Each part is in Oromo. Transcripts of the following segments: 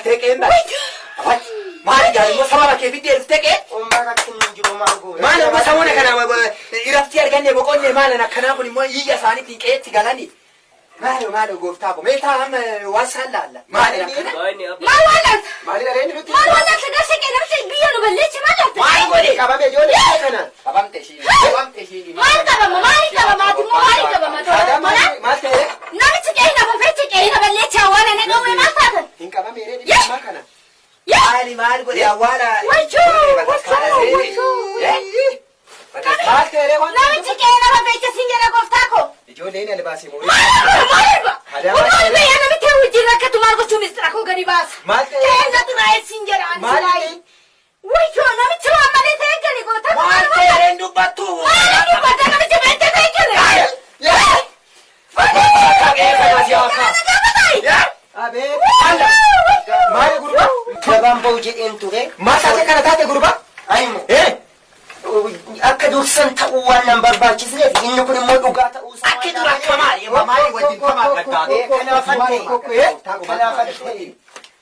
galtee qe'een bari. Maali gaari immoo sababa kee fiddee dhuftee qe'ee? Uumaa rakkinni hin jiru maal goona? Maal immoo samoona kana irratti arganne boqonne maal akkanaa kun immoo iyya isaaniitiin qe'eetti galanii. Maalo maalo gooftaa ko mee taa amma waan isaan laalla. Maali akkana? Maal waan laata? Maali dhareen nuti? Maal waan laata? Garsi qe'ee namicha biyya nu balleechi maal laata? Maal godhe? Qabame ijoollee kana. Qabamte ishiin. Qabamte ishiin. Maal qabama? Maali qabama? Ati immoo maali qabama? Aadaa maal maal ta'e? Namichi qe'ee na fafeechi qe'ee na balleechi awwaala na dhowwee maal taatan? Hin qabame ree dhibba kana. Maali maal godhe awwaala? Wachuu! Wachuu! Wachuu! Maal ta'e ree waan? Namichi qe'ee na fafeechi siin jedha gooftaa koo. Ijoolleen albaasii moo? Maal maal Utuu biyya namitti wajjin rakkatu maal gochuu mistira koo gadi baasa. Maal ta'e? Qe'ee na xuraa'ee siin jedha ani Maal silaayee. ta'e? Wachuu namichi waan malee ta'e gadi goota. Maal ta'e dubbattu? Maal dubbata namichi beekte ta'e gadi. Qe'ee kana si hawaasaa. Abee. Maali gurbaa? Gabaan ba'u jedheen ture. Maal taate kana taate gurbaa? Ani immoo Eh? akka dursan ta'uu waan nan barbaachisneef inni kun immoo dhugaa ta'uu isaa. Akki dura akka maali? Maali wajjin kamaa gaddaate? Kanaafan ta'e. Kanaafan ta'e.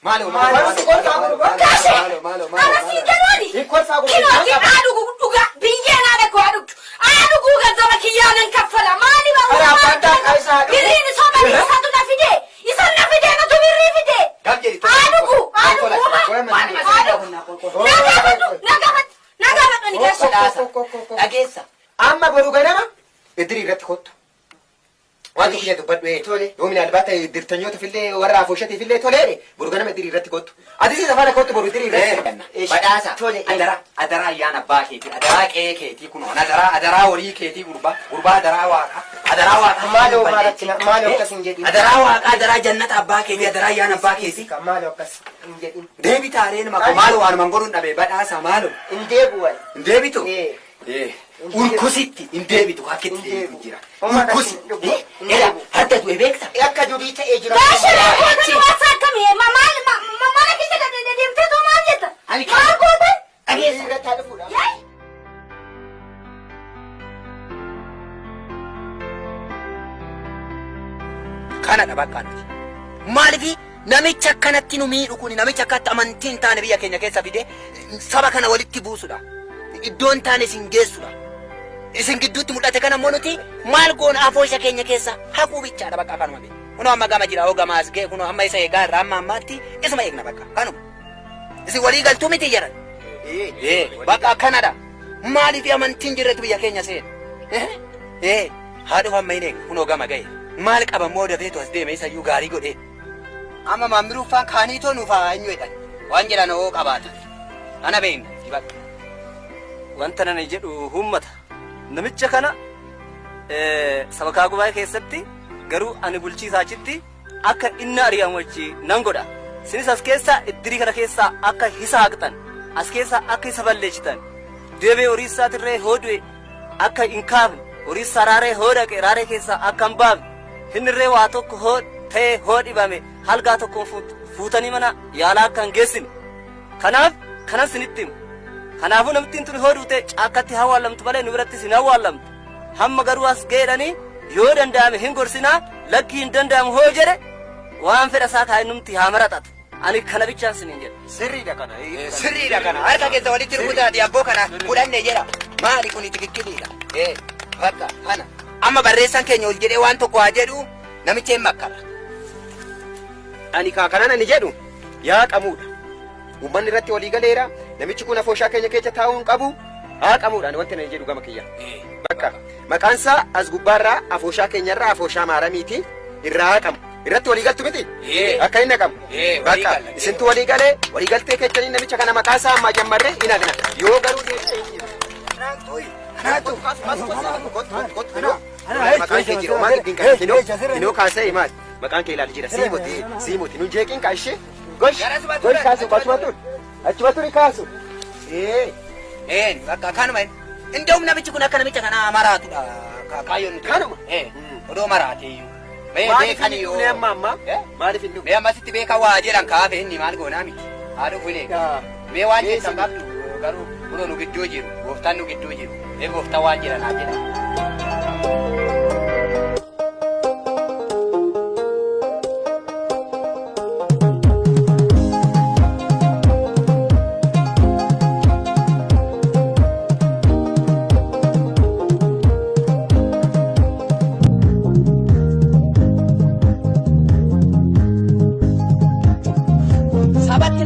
Maalo Maal si kolfaa gurbaa? Kaase! Maalo maalo maalo. Ana siin jedhuani. Hin kolfaa gurbaa. Kinooti haadhu dhugaa biyyeen haadha koo haadhu. Haadhu ganzaba kiyyaa nan kaffala. Maali Karaa abbaan daakkaa isaa haadhu. Birriin isoo malee isaatu na fide. Isan na fide natu birrii fide. Gab jedhi. Haadhu haadhu haadhu. Na gaafadhu na gaafadhu na gaafadhu ni keessa. Dhageessa. Amma boru ganama idirii irratti kottu. Waan tokko dubbadhu ee. Tole. Yoomina albaata dirtanyoota fillee warra afooshatiif illee toleere boru ganama idirii irratti kottu. Ati si safaana kottu boru idirii irratti. Badhaasa. Tole. Adaraa adaraa ayyaana abbaa keetii adaraa qe'ee keetii kunoon adaraa adaraa horii keetii gurbaa gurbaa adaraa waaqa adaraa waaqa. Maaloo maal akkina maaloo akkas hin jedhin. Adaraa waaqa adaraa jannata abbaa keetii adaraa ayyaana abbaa keetii. Maaloo akkas hin jedhin. Deebi taareen maqaa maaloo waan godhuun dhabe badhaasa maaloo. Hin deebi'u ani. Hin deebitu? Ee. Eh. Urkusitti hin deebitu akkitti deebitu jira. Homaa Urkusi. akkasi hin Eh. Ela deebi'u. hadda du'e beekta? Akka durii ta'ee jira. Gaashiree gootan waasa akkamii? Maal maal keessa deemtee too maal jetta? Ani Maal gootan? Dhageessa irratti haa dhufuudha. Yaay! Kanadha bakka nuti. Maaliif namicha akkanatti nu miidhu kun namicha akkatti amantii hin taane biyya keenya keessa fide saba kana walitti buusudha. Iddoo hin taane isin geessudha. Isin gidduutti mul'ate kana immoo nuti maal goona afoosha keenya keessa haquu bichaadha bakka kanuma beeku. Kunoo amma gama jira hoo gama as ga'e kunoo amma isa eegaa irraa amma ammaatti isuma eegna bakka kanuma. Isin walii galtuu miti jedhan. Ee bakka akkanadha. Maaliif amantiin jirretu biyya keenya seena? Ee haadhuuf amma hin eegnu kunoo gama ga'e. Maal qaba immoo dafeetu as deeme isayyuu gaarii godhee. Amma maammiruuffaan kaaniitoo nuuf haa eenyu jedhan. Waan jedhan hoo qabaatan. Ana beekna bakka. Wanta nani jedhu uummata. Namicha kana sabakaa gubaa keessatti garuu ani bulchiisaa achitti akka inni ari'amu achi nan godha. Sinis as keessa iddirii kana keessaa akka isa haqxan, as keessaa akka isa balleessitan, deebee horii isaatirree hoo du'e akka hin kaafne, horii isaa raaree hoo dhaqe raaree keessaa akka hin baafne, innirree waa tokko hoo ta'ee hoo dhibame halgaa tokkoon fuutanii mana yaalaa akka hin geessine. Kanaaf kanan sinitti himu. Kanaafuu namittiin tun hoo duute caakkatti hawaalamtu malee nu birattis hin hawaalamtu. Hamma garuu as ga'eedhanii yoo danda'ame hin gorsinaa lakkii hin danda'amu hoo jedhe waan fedha isaa kaa'inumti haa maraxatu. Ani kana bichaan siniin jedha. Sirriidha kana. Sirriidha kana. Harka keessa walitti rukutaati abboo kana fudhanne jedha. Maali kun tikikkiliidha. Ee bakka kana. Amma barreessaan keenya ol jedhee waan tokko haa jedhu namicha hin makkara. Ani kanaan ani jedhu yaa qamuudha. Uummanni irratti walii galeera. Namichi kun afooshaa keenya keessa taa'uu hin qabu. Haa qamuudhaan wanti ani jedhu gama kiyya. Bakka maqaan isaa as gubbaarraa afooshaa keenyarraa afooshaa maaramiiti irraa haa qamu. Irratti walii galtu miti? Akka inni haqamu. Walii Bakka galla. isintu walii galee walii galtee keessanii namicha kana maqaa isaa ammaa jammarree hin haqna. Yoo garuu maqaan kee jira maal ittiin kan hinoo hinoo kaasee maal maqaan kee ilaali jira siimoti siimoti nun jeeqiin kaa ishee gosh gosh kaasu achuma turi achuma turi kaasu. Ee bakka kanuma Inda'um namichi kun akka namicha kanaa maraatudha. Kaayyoon nuti. Kanuma. Odoo maraate iyyuu. Mee Maaliif beekan hin yoo. dhufne amma amma? Maaliif hin dhufne? Mee ammasitti beekan waa jedhan kaafe inni maal goonaa miti. Haa dhufu hin eega. Mee waan jettan qabdu garuu kunoo nu gidduu jiru. Gooftaan nu gidduu jiru. Mee gooftaan waan jedhan haa jedhan.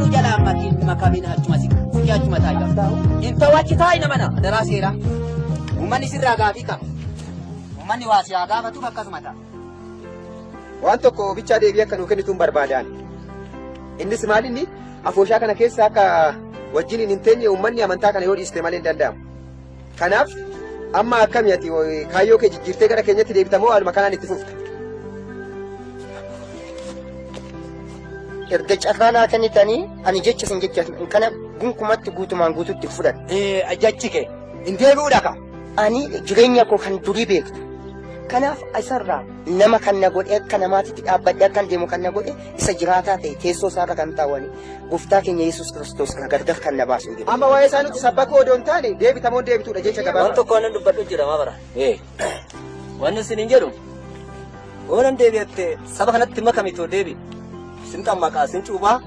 nu jalaa makiin makamin achuma si si achuma taa'i. Hin ta'u achi taa'i nama na daraa seeraa. Uummanni sirraa gaafii qaba. Uummanni waa si haa gaafatuuf akkasuma ta'a. Waan tokko bichaa deebii akka nuu kennituun barbaadaan. Innis maal inni afooshaa kana keessa akka wajjin hin teenye uummanni amantaa kana yoo dhiiste malee hin danda'amu. Kanaaf amma akkami ati kaayyoo kee jijjiirtee gara keenyatti deebita moo haaluma kanaan itti fufta? Erga carraa naa kennitanii ani jecha isin jecha kana gunkumatti guutumaan guututti fudhadha. Jechi kee hin deebi'uudha ka. Ani jireenya koo kan durii beektu. Kanaaf isarraa nama kan na godhe akka namaatitti dhaabbadhee akkan deemu kan na godhe isa jiraataa ta'e teessoo isaarra kan taa'an gooftaa keenya Yesuus Kiristoos kan gargar kan na baasu jedhe. Amma waa'ee isaa nuti sabbakoo odoo hin taane deebitamoo hin deebituudha jecha Waan gabaabaa. tokko waan dubbadhu jira maa bara. Wanni isin hin jedhu oolan deebi'atte saba kanatti makamitoo deebi. Sin xammaqaa sin cuubaa.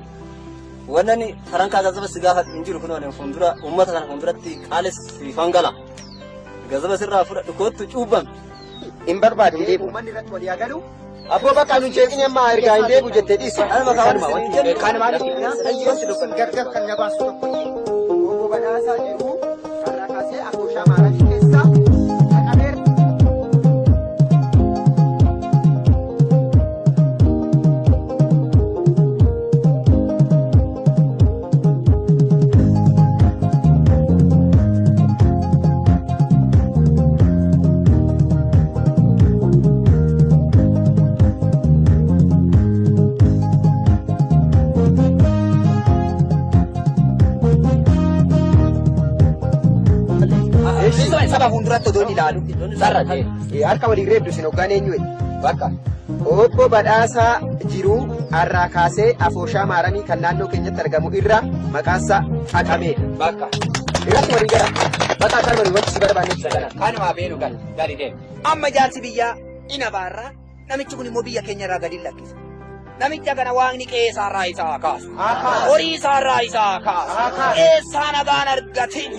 Wannan farankaa gazaba si gaafadhu hin jiru kunoo fuuldura uummata kana fuulduratti qaalis si fangala. Gazaba sirraa fudhadhu kootu cuubbame. Hin barbaadu hin deebi'u. Uummanni irratti walii haa galu. Abboo bakka nu jeeqni amma ergaa hin deebi'u jettee dhiisi. Anuma kaa wanti isin hin jedhu. Kanuma Yesuus gargar kan na baasu tokko. Obbo Badhaasaa jedhu karraa kaasee afooshaa maaramii keessaa haqameera. Saba fuulduratti odoo ilaalu sarara ta'e. Harka waliin reebdu isin hoggaan eenyu jedhe. Bakka. Obbo Badhaasaa jiruu har'aa kaasee afooshaa maaramii kan naannoo keenyatti argamu irra maqaansaa haqameedha. Bakka. Irratti walii gala. Bakka akkaan walii wanti si barbaanne ibsa kana. Kanumaa beenu gali gadi deema. Amma jaarsi biyyaa ina baarraa namichi kun immoo biyya keenya irraa gadi lakkisa. Namicha kana waaqni qe'eesaarraa isaa kaasu. Horii isaarraa isaa kaasu. Eessaa nagaan argatin.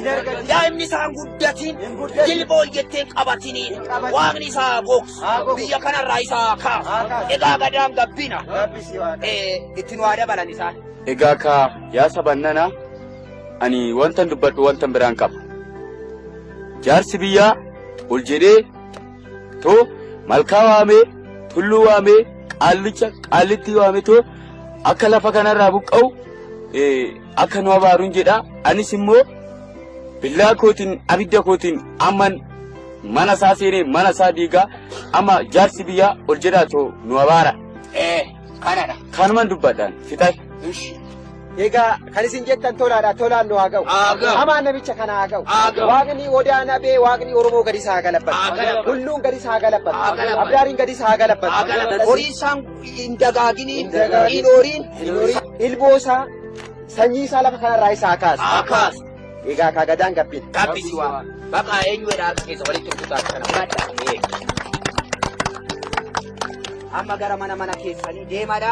Daa'imni isaa guddatin. Jilba ol jettee qabatiniin. Waaqni isaa gogsu. Biyya kanarraa isaa kaasu. Egaa gadaan gabbina. Itti nu haa dabalan isaan. Egaa kaa yaa sabannana ani wantan dubbadhu wantan biraan qaba. Jaarsi biyyaa ol jedhee too malkaa waamee tulluu waamee qaallicha qaallitti waamee too akka lafa kanarraa buqqa'u akka nu abaaruun jedha. Anis immoo billaa kootiin abidda kootiin amman mana isaa seenee mana isaa diigaa amma jaarsi biyyaa ol jedhaa too nu abaara. Kanadha. Kanuman dubbadhaan fixay. Egaa kan isin jettan tolaadha tolaan nu haa ga'u. Hamaan namicha kana haa ga'u. Waaqni odaa nabee waaqni Oromoo gadi isaa haa galabbatu. Hulluun gadi isaa haa galabbatu. Abdaariin gadi isaa haa galabbatu. Horii isaan hin dagaaginiin hin horiin. Ilboo isaa sanyii isaa lafa kanarraa isaa haa kaasu. Haa kaasu. Egaa kaa gadaan gabbina. Gabbisi waa. Bakka eenyu jedha harka keessa walitti rukutaa kana. Amma gara mana mana keessanii deemadha.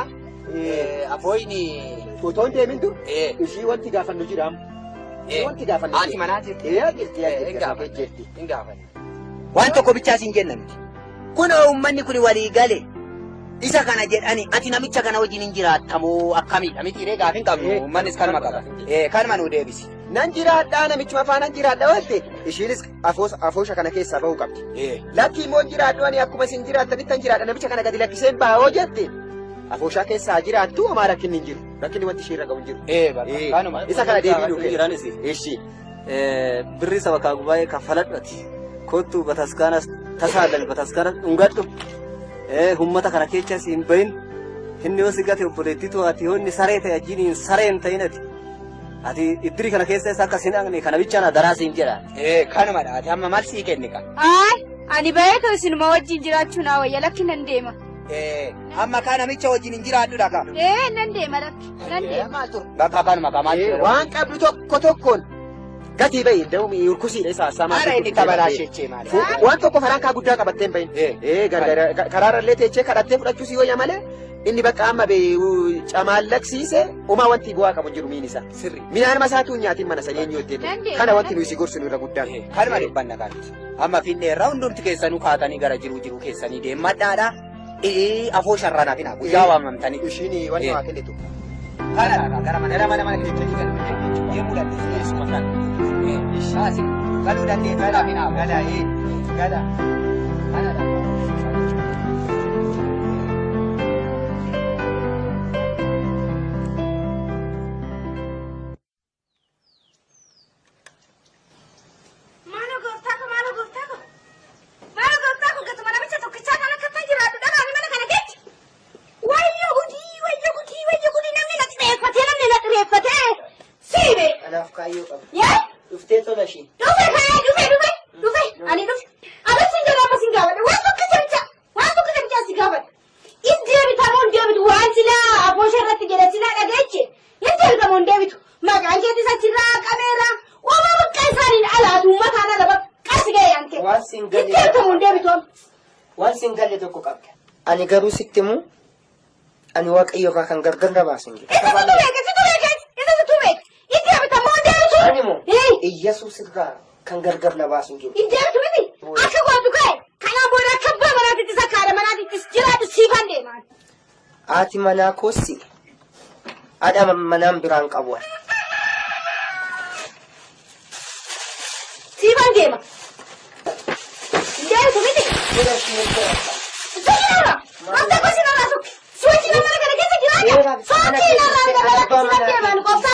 Afooyni. Otoo hin deemin dur ishii wanti gaafannu jira amma. Ishii wanti gaafannu Haati manaa jirti. Ee jirti jirti jirti. Hin gaafanne. Waan tokko bichaas hin jenna nuti. Kunoo uummanni kun walii gale isa kana jedhani ati namicha kana wajjin hin jiraattamoo akkamidha miti ree gaafin qabnu uummannis kanuma qaba. Kanuma nuu deebisi. Nan jiraadhaa namichuma faana jiraadha walte ishiinis afoosha kana keessaa bahuu qabdi. Lakki immoo jiraadhu ani akkuma isin jiraattanitti tan jiraadha namicha kana gadi lakkiseen baha hoo jette afooshaa keessaa jiraattu homaa rakkinni hin jiru. Rakkinni wanti ishee irra ga'u hin jiru. Kanuma. Isa kana deebii nuu kenni. Jiraanis. Ishi. Birri saba kaa gubaa'ee kaffaladhu ati. Kottu bataskaanas tasaagal bataskaanas dhungadhu. Uummata kana keessa hin bahin. Inni yoo si gate obboleettiitu ati yoo inni saree ta'e ajjiin saree hin ta'in ati. Ati iddiri kana keessa isa akka sin haqne kana bichaan daraa siin jedha. Kanumadha ati amma maal sii kenni ka? Ayi ani baay'eetu isinuma wajjin jiraachuu naa wayya lakki nan deema. Amma kaa namicha wajjin hin jiraadhudha ka? Nan deema lakki nan deema. Bakka kanuma ka maal jedhamu? Waan qabdu tokko tokkoon gatii bahi da'umi urkusiidha isaa samaa. Haala inni tabalaa shechee maali? Waan tokko farankaa guddaa qabattee hin bahin. Karaarallee teechee kadhattee fudhachuu si wayya malee inni bakka amma camaallaqsiise homaa wanti bu'aa qabu hin jiru miin isaa. Sirri. Midhaan masaatu hin nyaatin mana sanii eenyu Nan hojjetu. deema. Kana wanti nuyi si gorsinu irra guddaan. Kanuma dubbanna kanti. Amma finneerraa hundumti keessanuu kaatanii gara jiruu jiruu keessanii deemadhaadha. Afoo sharranaaf hin guyyaa waamamtanii. Ishiin wanti waa kennitu. Kana gara mana gara mana mana keessa galu deemuu dandeessa eessuma kana. Haasi galuu dandeessa gala gala gala kana. Maaloo gooftaa ko, maaloo gooftaa ko. Maaloo gooftaa ko, gatuma namicha tokkichaa kan akka ta'e jiraatu dhagaani mana kana keessa. Wayyo gudii, wayyo gudii, wayyo gudii namni na xireeffatee, namni na xireeffatee. Siibe. Kanaaf kaayyoo qabda. Yaa Dhuftee tola ishee. dhufe kaa'ee dhufe dhufe dhufe ani dhufe. Anas sin jedha amma sin gaafadha. Waan tokkicha bicha, waan tokkicha bicha si gaafadha. In deebita moo hin deebitu waan silaa aboosha irratti jedhe silaa dhageeche. In deebita moo hin deebitu. Maqaan keetis achirraa qabeera. Uumaa bakka isaaniin alaatu uummataan ala bakka si ga'e yankee. Waan sin galle. In deebita moo hin deebitu amma. Waan sin galle tokko qabda. Ani garuu sitti himu ani waaqayyo irraa kan gargar na baasu hin jiru. Isa situ beeka, situ beeka, isa situ beeka. In deebita moo hin deebitu? Ani moo Ee. Iyyasuus irraa kan gargar na baasu hin jiru. In deebitu miti. Akka gootu ka'e. Kanaan booda akka abbaa manaatittis akka haadha manaatittis jiraatu siifan deemaan. Haati manaa koossi haadha manaan biraan qabu. ani. Siifan deema. In deebitu miti. Tola ishee hin Sirriidha. Wanta gosi na